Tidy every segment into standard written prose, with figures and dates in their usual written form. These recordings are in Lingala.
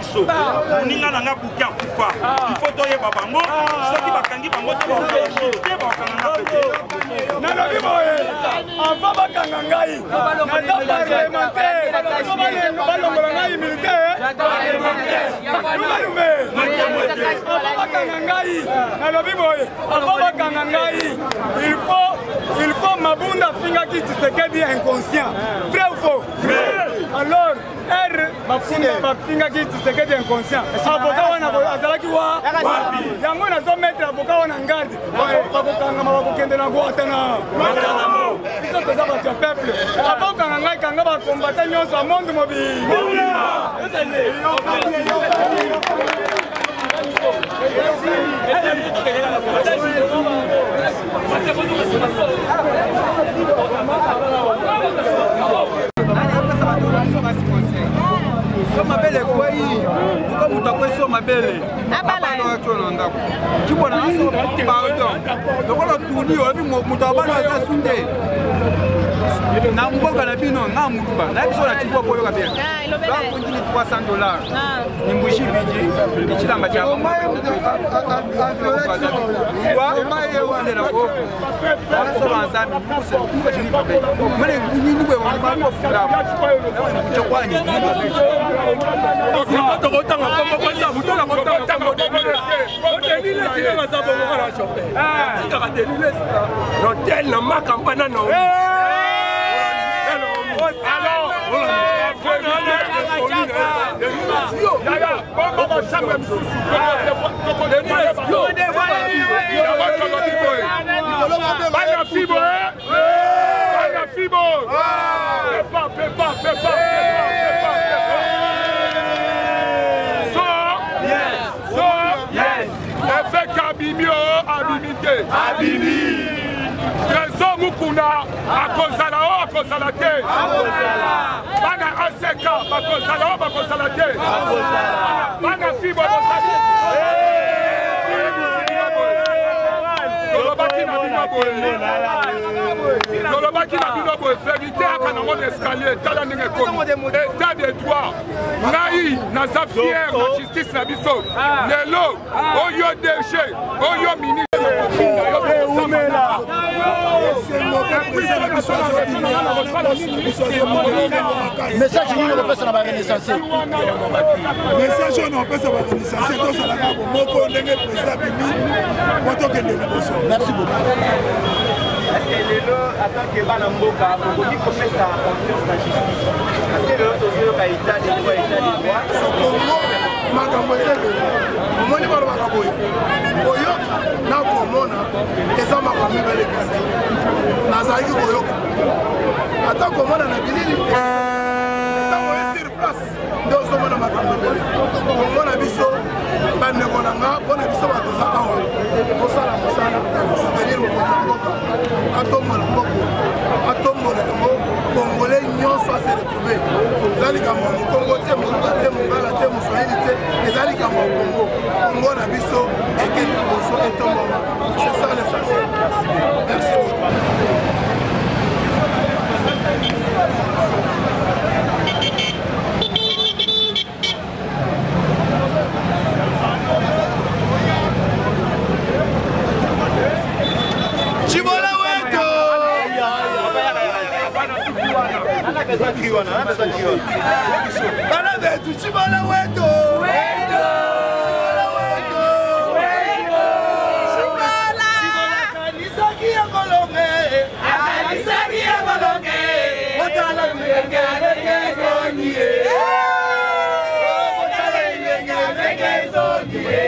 biso. Moninga na nga buki akufa, il faut toyeba bango. Soki bakangi bango te, te bakokanga nga pe te. Nalobi boye, avant bakanga ngai, naza parlementaire, balongola ngai immunité lumalume. Avant bakanga ngai, nalobi boye, avant bakanga ngai, il faut Mabunda afingaki Tshisekedi inconscient, vrai ou faux? Alors r bafunda bafingaki Tshisekedi inconscient, avocat wana azalaki wa yango. Nazomettre avocat wana garde, bakokangama, bakokende na Guatana. Biso toza bato ya peuple. Avant okanga ngai, kanga bakombata nyonso ya monde mobile. So mabele ekwei, luka moto akwei so mabele abala tio na ndako cibona aso. Pardon, lokola otuni, olobi moto abala aza su te na mboka na bino. Nga moluba na biso na cibwa, boyoka bien, bakundini 300 $, ni mbushi biji ni chilamba cha wa nzambi mene nibwe bakofula kuchokwani. Tokotanga kombo kwanza, mutu na kotanga kombo Denis Lessie aza bongo kaka na chauffeur, atikaka Denis Lessie na hotel na makampa na Naomi. Alors, bongo bachambre mosusu. Bana fibo, bana fibo, pepa pepa pepa pepa pepa. So so efeke abimi o abimi te? Abimi. Trésor Mukuna akozala o akozala te? Bana ACK bakozala o bakozala te? Bana fibo bozali. Tolobaki na bino boye, tolobaki na bino boye, vérité aka nango na escalier. Tala ndenge ekomi, état de droit. Ngai naza fier na justice na biso lelo oyo. DG oyo, ministre. Message nini okopesa na barenaissance? Message oyo naopesa barenaissance, tozalaka bomoko ndenge président abimi po tokende liboso. Merci beaucoup. Est-ce lelo, en tant que bana mboka, okoki kopesa confiance na justice? Parce que lelo tozoyoka état de droit, état de droit. So Kongo makambo eza ebele. Omoni, balobaka boye, koyoka na komona eza makambo mibale ekeseni. Nazalaki koyoka, ata komona na bilili te. Ntango oye sur place nde ozomona makambo ebele. Kongo na biso, bandeko na nga, mpo na biso bato oza awa, tosala mosala ya kosoutenir mokonzi ya mboka, atombola mboka, atombola yango, Congolais nyonso ase retrouve. Eza likambo ya mokongo te, moluba te, mongala te, moswahili te, eza likambo ya Kongo. Kongo na biso ekende liboso, etombama, c'est ça l'essentiel. Merci beaucoup. Tshibola weto. Bana betu, Tshibola weto. Tshibola weto. Akanisaki ya kolonge, akanisaki ya kolonge, botala bilenge ndenge ezongi ye, botala bilenge ndenge ezongi ye.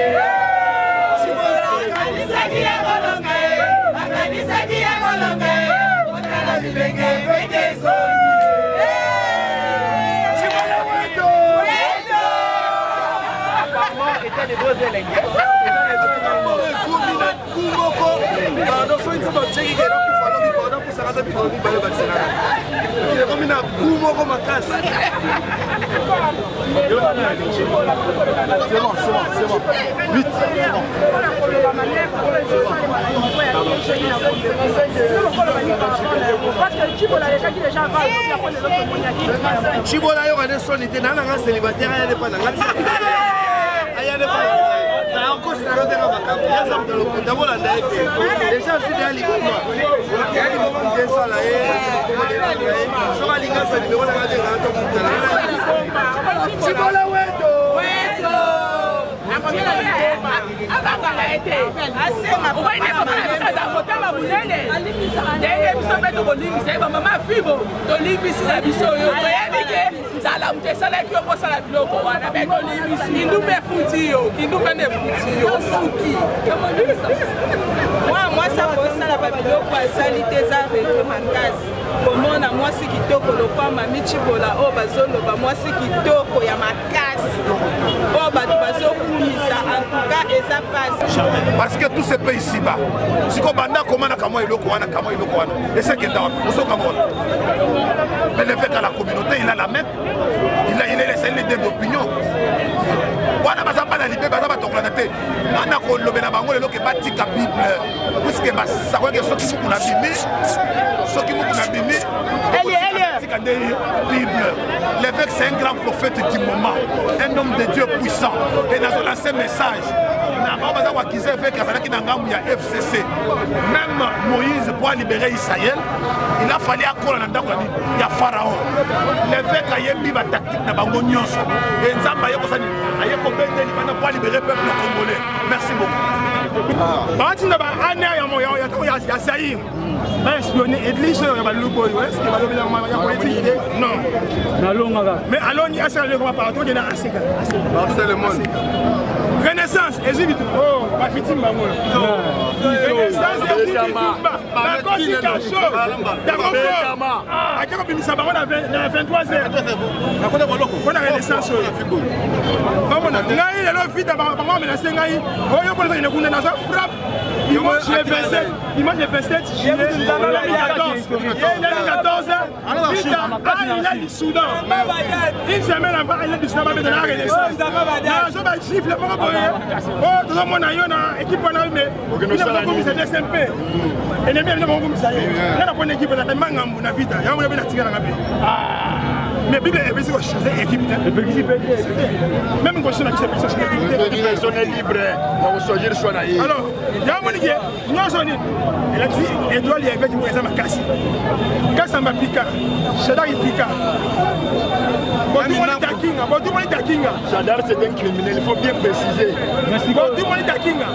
Akanisaki ya kolonga ye, akanisaki ya kolonga ye, botala bilenge ndenge ezongi. Tshibola weto. État de droit elenge. Ekomi na ku moko. Pardon, soki nzambe atiaki ke nakufa lobi, pardon, pusaka ata mikolo mibale bakiselaka. Ekomi na ku moko makasi. C'est bon, c'est bon, c'est bon. Vite, c'est bon. Parce que Tshibola ayoka nde soni te, naa na nga célibataire, aya nde pa na nga ti aya nde pa nakosi na yo makambo yaza moto lokuta, bolanda ye te. Deja azwi deya liboma, ya liboma moto esala ye. Soki alingi azwa nimero na nga te, nga tokutana. Tshibola weto. Abangaka ye te, aza motema monene. Ndenge biso mpe tokolimbisa ye, bamama fibo, tolimbisi na biso. Oyo toyebi ke nzala moto esalaki yo kosala biloko wana, me tolimbisi. Kindumba efuti yo, kindumba nde efuti yo, osuki. Mwana mwasi akosala babiloko asali te, eza regret makasi komona mwasi kitoko lokwa Mami Tshibola oyo bazoloba, mwasi kitoko ya makasi oyo bato bazokumisa. Antuka eza pasi. Parce que tout se paye ici bas. Siko banda koma na kamwa eloko wana, kamwa eloko wana esekenda wapi? Ozokamwa wana. Mais l'évêque à la communauté, il a la main, il est le seul leader d'opinion wana. Baza bana libe, baza batokolana te. Nga na kolobela bango lelo ke batika Bible, puisque basakolaki soki muku na bimi, soki muku na bimi, tika nde Bible. L'évêque, c'est un grand prophète du moment, un homme de Dieu puissant, et nazolancer message na bango baza koaccuser évêque azalaki na ngambu ya FCC. Même Moïse, po alibérer Israël, il a fallu akola na ndako ya nini, ya Pharaon. L'évêque ayebi batactique na bango nyonso, e Nzambe aye kosani, aye kobende libanda po alibérer peuple congolais. Merci beaucoup. Batinda baane ya Zaire baespionner église oyo ya baluku oyo. Est-ce balobela ya politique te? Non, nalongaka. Mais alongi, aseka lekoma partout, okende aseka. Partout le monde. Renaissance ezwi bitu bafitime bango. Renaissance ezwi bitumba, bakoti kasho yango fo ake kobimisa bango na 23 heures mpona Renaissance oyo. Bamona ngai lelo vita, bango bamenacer ngai oyo mpona ezakende kuna. Naza frappe dimanche le 27, dimanche le 27 juillet 2014, 2014, vita alila du Soudan. Une semaine avant, alila du Soudan, babeta na Renaissance, nazo bagifle moko boye oyo tozomona yo na équipe wana, mais bino bokomisa DSMP ennemi ya bino, bokomisa ye. Nga na pona équipe na mangambu na vita yango mpe natikalanga mpe. Mais Bible epesi kochanger équipe te, epekisi mpe te. Même constitution na biso epesi kochanger équipe te. Personne est libre ya kochoisir choix na ye. Alors yango moni ke nyonso nini elakisi étoile ya évêque moko eza makasi. Kasamba pika, Shadari pika, Botumoni takinga, Botumoni takinga. Shadar, c'est un criminel, il faut bien préciser. Botumoni takinga.